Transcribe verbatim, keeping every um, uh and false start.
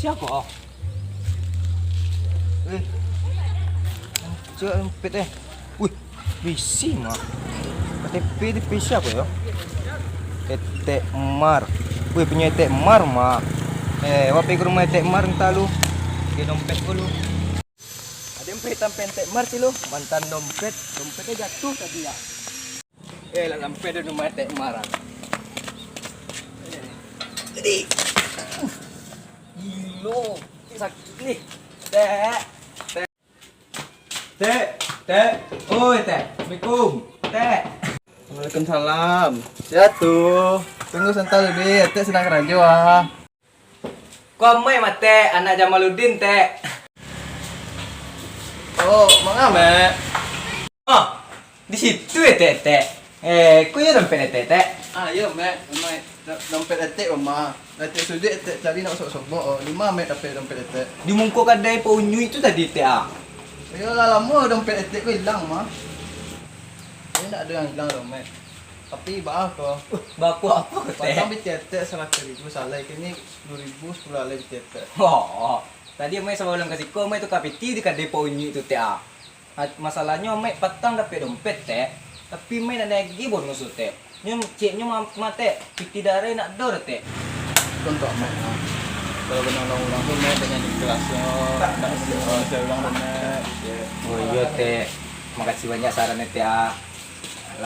Siapa? Eh, cek dompet eh. Wih, bisi, Mak. K T P, K T P siapa ya? Etek Mar. Wih, punya Etek Mar, Mak. Eh, wak pai ka rumah Etek Mar entah lu. Dia dompet dulu. Ada yang pai tampen Etek Mar sih lu. Mantan dompet. Dompetnya jatuh tadi ya. Eh, lah sampai di rumah Etek Mar. Jadi, uh, gilo. Sakit nih. Tek. Tek, Tek. Oi, Tek. Assalamualaikum. Tek. Waalaikumsalam. Siap tu. Tunggu sebentar dulu, Tek sedang karajo ah. Ko amai mah, Tek, anak Jamaluddin, Tek. Oh, manga, Mek? Ah, di situ ya, Tek, Tek. Eh, ko iyo dompet Etek, Tek? Ah, iyo, Mek. Amai, do-, dompet Etek, Mak. Etek suduik, Etek cari nak sobok-sobok. Oh, di ma, Mek, dapek dompet Etek? Di mungko kadai Pak Unyuik tu tadi, Tek, ah. Iyo lah, lamo dompet Etek ko ilang, mah. Iyo, ndak ado yang ilang doh, Mek. Tapi, baa ko? Uh, baa ko apo ko, Tek? Patang pitih Etek saratuih ribu, salah. Kini sapuluah ribu, sapuluah alai pitih Etek. Oh, tadi amai sabalun ka siko, amai tukar pitih di kadai Pak Unyuik tu, Tek, ah. Ah, masalahnyo, amai patang dapek dompet, Tek. Tapi amai nak nagih bonus tu, Tek. Nyo, ceknyo ma-, mah, Tek, pitih darai nak do, Tek. Untuak amai, ah. Kalau bana urang-urang tu, Mek, dengan ikhlasnyo, nak, ah, saya ulang tu, Mek. Oh, iyo, Tek. Makasih banyak saran, Tek, ah.